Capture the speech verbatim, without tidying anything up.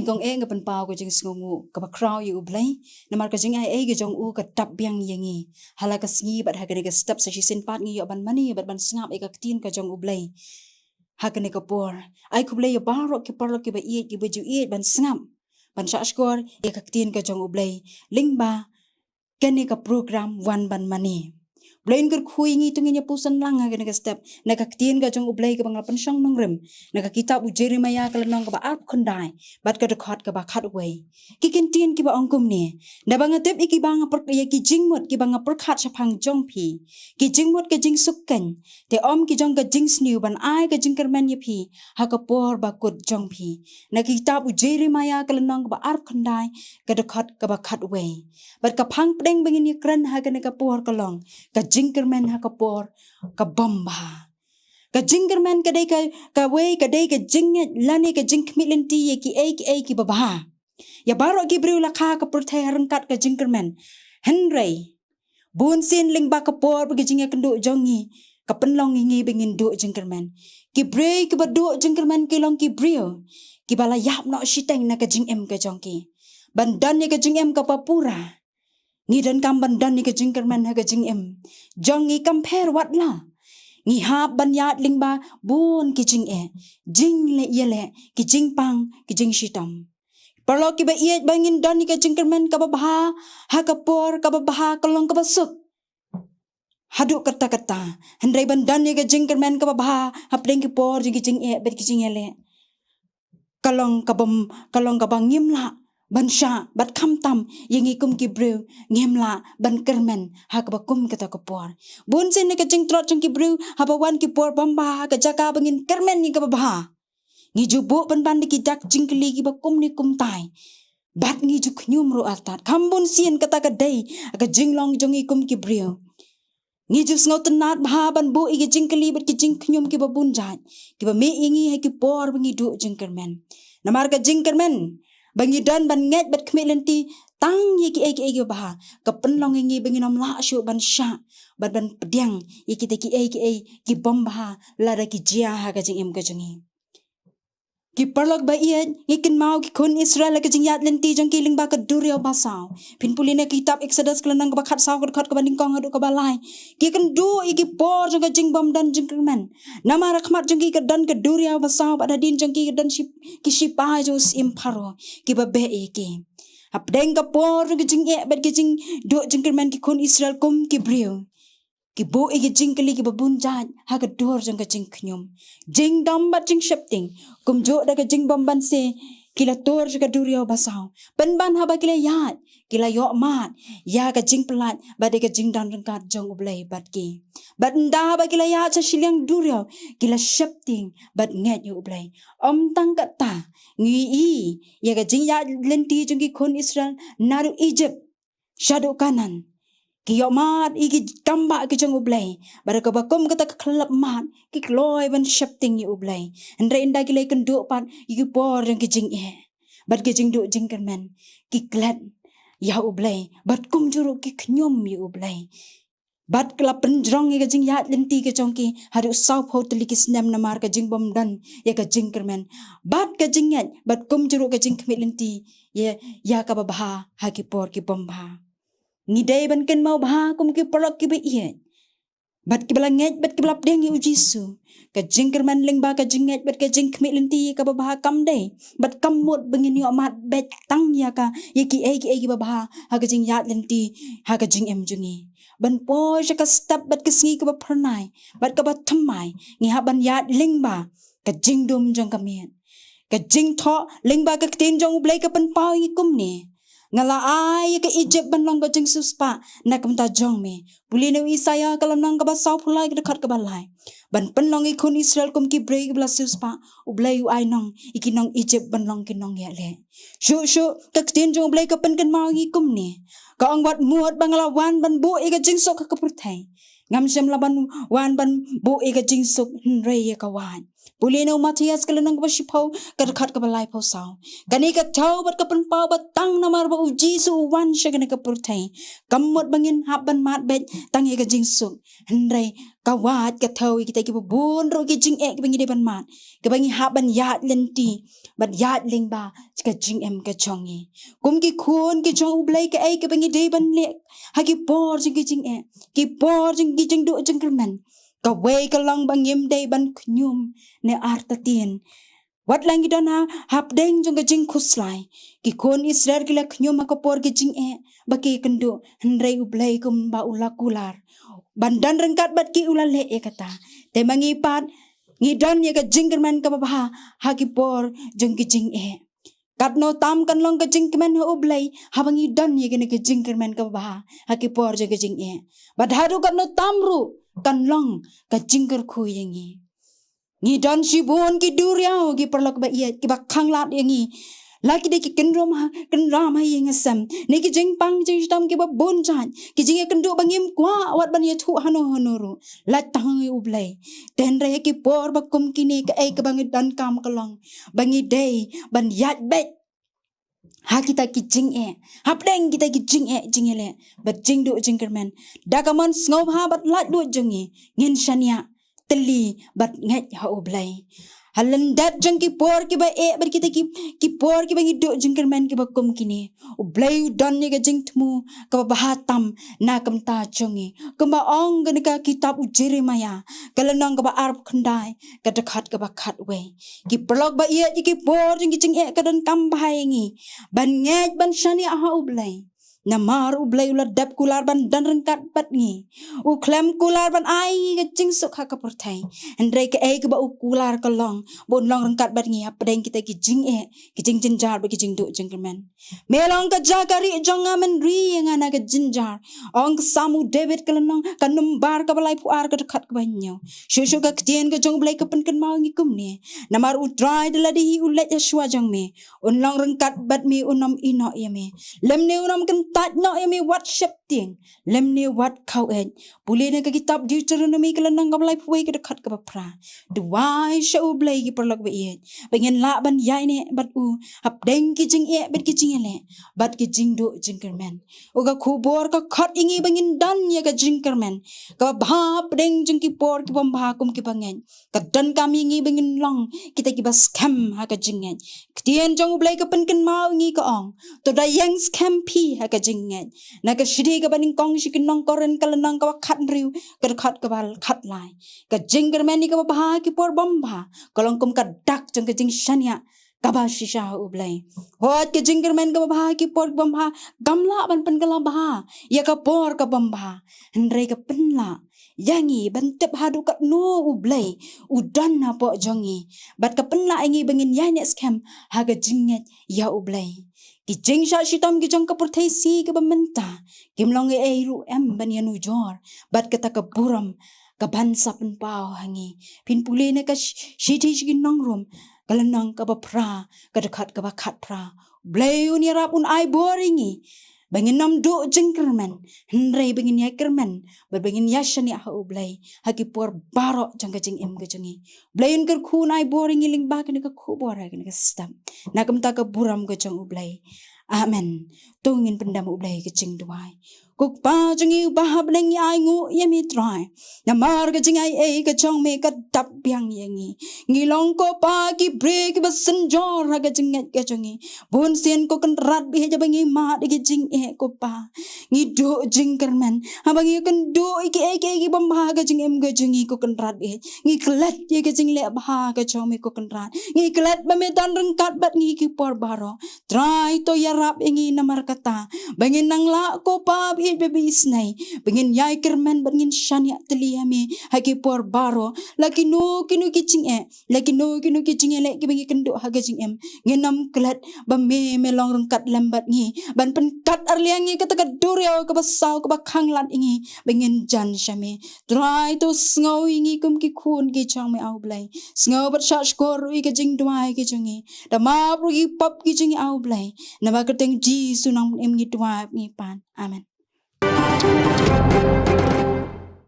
Kong eh nga pynpaw ka jingsngewnguh kaba khraw ïa U Blei, namar ka jingaiei ka jong u ka dap biang ïa ngi. Ha la ka sngi bad ha kane ka step sa shisien pat ngi ïoh ban mane bad ban sngap ïa ka ktien ka jong U Blei. Ha kane ka por, ai khublei ïa baroh ki paralok kiba ïeit kiba ju ïeit ban sngap, ban shahshkor ïa ka ktien ka jong U Blei lyngba kane ka program Wan Ban Mane. Blei un kyrkhu ïa ngi to ngin ïa puson lang ha kane ka step na ka ktien ka jong U Blei kaba nga la pynshong nongrim na ka kitab u Jeremaïah ka lynnong kaba arphew khyndai bad ka dkhot kaba khatwei. Ki kyntien kiba ong kumne: Naba nga tip ïa kiba nga pyrkhat, ïa ki jingmut kiba nga pyrkhat shaphang jong phi, ki jingmut ka jingsuk keiñ, te ym ki jong ka jingsniew, ban ai ka jingkyrmen ïa phi ha ka por ba kut jong phi. Na ka kitab u Jeremaïah ka lynnong kaba arphew khyndai ka dkhot kaba khatwei. Bad ka phang pdeng ba ngin ïa kren ha kane ka por ka long ka jingkyrmen ha ka por ka bym bha. Ka jingkyrmen ka dei ka, kawei ka dei ka jingngeit lane ka jingkhmih lynti ïa kiei kiei kiba bha. Ïa baroh ki briew la kha ka pyrthei ha ryngkat ka jingkyrmen. Hynrei bun sien lyngba ka por bad ka jingïakynduh jong ngi ka pynlong ïa ngi ba ngin duh jingkyrmen. Ki briew kiba duh jingkyrmen ki long ki briew kiba la ïap noh shiteng na ka jingim ka jong ki. Ban don ïa ka jingim kaba pura, ngi donkam ban don ïa ka jingkyrmen ha ka jingim jong ngi. Kam pher wat la ngi hap ban ïaid lyngba bun ki jingeh, jingleh ïaleh, ki jingpang, ki jingshitom. Paralok kiba ïeit, ba ngin don ïa ka jingkyrmen kaba bha ha ka por kaba bha ka long kaba suk haduh katta katta. Hynrei ban don ïa ka jingkyrmen kaba bha hapdeng ki por jong ki jingeh bad ki jingïaleh ka long kaba, ka long kaba ngim lah ban shah, bad khamtam ïa ngi kum ki briew ngim lah ban kyrmen ha kaba kum kata ka por. Bun sien na ka jingtlot jong ki briew haba wan ki por bym bha ha ka jaka ba ngin kyrmen ïa kaba bha, ngi ju buh pynban da ki dak jingkylli kiba kumne kumtai. Bad ngi ju khñium ruh artat. Kham bun sien kata ka dei ka jinglong jong ngi kum ki briew. Ngi ju sngewtynnad bha ban buh ïa ki jingkylli bad ki jingkhñium kiba bun jait kiba mih ïa ngi ha ki por ba ngi duh jingkyrmen. Namar ka jingkyrmen ba ngi don ban ngeit bad khmih lynti tang ïa kiei kiei kiba bha ka pynlong ïa ngi ba ngin ym lah shuh ban shah bad ban pdiang ïa kita kiei kiei ki bym bha lada ki jia ha ka jingim ka jong ngi. Ki paralok ba ïeit, ngi kynmaw ki khun Israel ha ka jingïaid lynti jong ki lyngba ka duriaw basaw. Phin pule na ka kitab Exodus ka lynnong kaba khatsaw ka dkhot kaba nyngkong haduh kaba lai. Ki kynduh ïa ki por jong ka jingbymdon jingkyrmen. Namar ha khmat jong ki ka don ka duriaw basaw bad hadien jong ki ka don shi, ki shipai jong u syiem Pharaoh kiba beh ïa ki. Hapdeng ka por jong ka jingeh bad ka jingduh jingkyrmen ki khun Israel kum ki briew ki buh ïa ki jingkylli kiba bun jait ha ka dur jong ka jingkhñium, jingdom bad jingsheptieng. Kumjuh da ka jingbymbanse ki la tur sha ka duriaw basaw. Pynban haba ki la ïaid ki la ïoh mad ïa ka jingpyllait bad ïa ka jingdon ryngkat jong U Blei bad ki. Bad ynda haba ki la ïaid sha shiliang duriaw ki la sheptieng bad ngeit ïa U Blei. Ym tang katta, ngi i ïa ka jingïaid lynti jong ki khun Israel naduh Egypt shaduh Kanaan. Ki ïoh mad ïa ki kam bah ki jong U Blei. Bad kaba kum kata ka khyllap mad ki kloi ban sheptieng ïa U Blei. Hynrei ynda ki la ïakynduh pat ïa ki por jong ki jingeh bad ki jingduh jingkyrmen, ki klet ïa U Blei bad kumjuh ruh ki khñium ïa U Blei. Bad ka la pynjrong ïa ka jingïaid lynti ka jong ki haduh sawphew tylli ki snem namar ka jingbymdon ïa ka jingkyrmen bad ka jingngeit bad kumjuh ruh ka jingkhmih lynti ïa, ïa kaba bha ha ki por ki bym bha. Ngi dei ban kynmaw bha kum ki paralok kiba ïeit bad kiba la ngeit bad kiba la pdiang ïa U Jisu. Ka jingkyrmen lyngba ka jingngeit bad ka jingkhmih lynti ïa kaba bha kam dei bad kam mut ba ngin ïoh mad beit tang ïa ka, ïa kiei kiei kiba bha ha ka jingïaid lynti ha ka jingim jong ngi. Ban poi sha ka step bad ka sngi kaba phyrnai bad kaba thymmai, ngi hap ban ïaid lyngba ka jingdum jong ka miet. Ka jingthoh lyngba ka ktien jong U Blei ka pynpaw ïa ngi kumne: Nga la ai ïa ka Egypt ban long ka jingsiewspah na ka bynta jong me. Pule na u Isaïah ka lynnong kaba sawphew lai ka dkhot kaba lai. Ban pynlong ïa ki khun Israel kum ki briew kiba la siewspah, U Blei u ai nong ïa ki nong Egypt ban long ki nongïaleh. Shuh shuh ka ktien jong U Blei ka pynkynmaw ïa ngi kumne: Ka ong, wat mut ba nga la wan ban buh ïa ka jingsuk ha ka pyrthei. Ngam shym la ban wan ban buh ïa ka jingsuk hynrei ïa ka wait. Pule na u Mathaios ka lynnong kaba shiphew, ka dkhot kaba laiphew saw. Kane ka thew bad ka pynpaw ba tang namar ba u Jisu u wan sha kane ka pyrthei, kam mut ba ngin hap ban mad beit tang ïa ka jingsuk. Hynrei ka wad ka thew ïa kita kiba bun ruh ki jingeh kiba ngi dei ban mad, kiba ngi hap ban ïaid lynti, ban ïaid lyngba ka jingim ka jong ngi. Kum ki khun ki jong U Blei, kaei kaba ngi dei ban leh ha ki por jong ki jingeh, ki por jong ki jingduh jingkyrmen? Kawei ka long ba ngim dei ban khñium ne artatien. Wat la ngi don ha hapdeng jong ka jingkhuslai, ki khun Israel ki la khñium ha ka por ki jingeh ba ki kynduh, hynrei U Blei kumba u la kular ban don ryngkat bad ki, u la leh ïa kata. Te ma ngi pat, ngi don ïa ka jingkyrmen kaba bha ha ki por jong ki jingeh. Katno tam kan long ka jingkmen ha U Blei haba ngi don ïa kane ka jingkyrmen kaba bha ha ki por jong ka jingeh. Bad haduh katno tam ruh kan long ka jingkyrkhu ïa ngi. Ngi don shibun ki duriaw, ki paralok ba ïeit, kiba khanglad ïa ngi. La ki dei ki kynrum ha, kynram ha ïing ha sem, ne ki jingpang jingshitom kiba bun jait, ki jingïakynduh ba ngim kwah wat ban ïathuh hano hano ruh, lait tang ha U Blei. Te hynrei ha ki por ba kum kine, kaei kaba ngi donkam ka long ba ngi dei ban ïaid beit ha kita ki jingeh, hapdeng kita ki jingeh jingïaleh bad jingduh jingkyrmen. Da ka mon sngewbha bad laitluid jong ngi, ngin shaniah, tylli bad ngeit ha U Blei. Ha lyndet jong ki por kiba eh bad kita ki, ki por kiba ngi duh jingkyrmen kiba kum kine, U Blei u don ïa ka jingthmu kaba bha tam na ka bynta jong ngi. Kumba ong kane ka kitab u Jeremiah, ka lynnong kaba arphew khyndai, ka dkhot kaba khatwei. Ki paralok ba ïeit, ïa ki por jong ki jingeh ka donkam bha ïa ngi ban ngeit, ban shaniah ha U Blei. Namar U Blei u la dep kular ban don ryngkat bad ngi. U khlem kular ban ai ngi ka jingsuk ha ka pyrthei, hynrei kaei kaba u kular ka long ba un long ryngkat bad ngi hapdeng kita ki jingeh, ki jingjynjar bad ki jingduh jingkyrmen. Me long ka jaka rieh jong nga, men ri ïa nga na ka jynjar, ong ka Salm u David, ka lynnong, ka nombar kaba laiphew ar, ka dkhot kaba hynñiew. Shuh shuh ka ktien ka jong U Blei ka pynkynmaw ïa ngi kumne: Namar U Trai da lade hi u leit ha shuwa jong me, un long ryngkat bad me, un ym ïehnoh ïa me, lymne un ym kyntait noh ïa me wat sheptieng, lymne wat khaweit. Pule na ka kitab Deuteronomi, ka lynnong kaba laiphew wei, ka dkhot kaba phra. Duwai sha U Blei, ki paralok ba ïeit, ba ngin lah ban ïaineh bad u hapdeng ki jingeh bad ki jingïaleh bad ki jingduh jingkyrmen. Ka khubor ka khot ïa ngi ba ngin don ïa ka jingkyrmen kaba bha hapdeng jong ki por ki bym bha kum kiba ngeit. Ka donkam ïa ngi ba ngin long kita kiba skhem ha ka jingngeit. Ktien jong U Blei ka pynkynmaw ïa ngi, ka ong: To da ïeng skhem phi ha ka jingngeit. Na ka shithi kaba nyngkong sha ki nong Korinth, ka lynnong kaba khathynriew, ka dkhot kaba khatlai. Ka jingkyrmen ïa kaba bha ha ki por bym bha ka long kum ka dak jong ka jingshaniah kaba shisha ha U Blei. Hooid, ka jingkyrmen kaba bha ha ki por bym bha kam lah ban pynkylla bha ïa ka por ka bym bha, hynrei ka pynlah ïa ngi ban tip haduh katno U Blei u don hapoh jong ngi, bad ka pynlah ïa ngi ba ngin ïaineh skhem ha ka jingngeit ïa U Blei. Ki jingshah shitom ki jong ka pyrthei shi kaba mynta kim long ei ei ruh em ban ïanujor bad kata ka burom kaban sa pynpaw ha ngi. Phin pule na ka sh-, shithi sha ki nong Rom, ka lynnong kaba phra, ka dkhot kaba khatphra. U Blei un ïarap, un ai bor ïa ngi ba ngin ym duh jingkyrmen, hynrei ba ngin ïakyrmen bad ba ngin ïashaniah ha U Blei ha ki por baroh jong ka jingim ka jong ngi. U Blei un kyrkhu, un ai bor ïa ngi lyngba kane ka khubor ha kane ka step, na ka bynta ka burom ka jong U Blei. Amen. To ngin pyndem ha U Blei ka jingduwai. Ko Kpa jong ngi uba ha bneng, ngi ainguh ïa me Trai, namar ka jingaiei ka jong me ka dap biang ïa ngi. Ngi long, ko Pa, ki briew kiba synjor ha ka jingngeit ka jong ngi. Bun sien, ko Kynrad, bad haba ngi mad ïa ki jingeh, ko Pa, ngi duh jingkyrmen. Haba ngi kynduh ïa kiei kiei ki bym bha ha ka jingim ka jong ngi, ko Kynrad, bad ngi klet ïa ka jingleh bha ka jong me, ko Kynrad. Ngi klet ba me don ryngkat bad ngi ki por baroh. Trai, to ïarap ïa ngi namar kata, ba ngin nang lah, ko Pa, bad bad isynei ba ngin ïai kyrmen bad ngin shaniah tylli ha me ha ki por baroh. La kino kino ki jingeh, la kino kino ki jingeh leh kiba ngi kynduh ha ka jingim, ngin ym klet ba me, me long ryngkat lem bad ngi ban pynkat arliang ïa kata ka duriaw kaba saw kaba khanglad ïa ngi ba ngin jan sha me. Trai, to sngew ïa ngi kum ki khun ki jong me, A Blei. Sngew bad shah shkor ruh ïa ka jingduwai ka jong ngi. Da map ruh ïa ki pop ki jong ngi, A Blei, namar ka kyrteng Jisu nongpynim ngi duwai, ngi pan. Amen.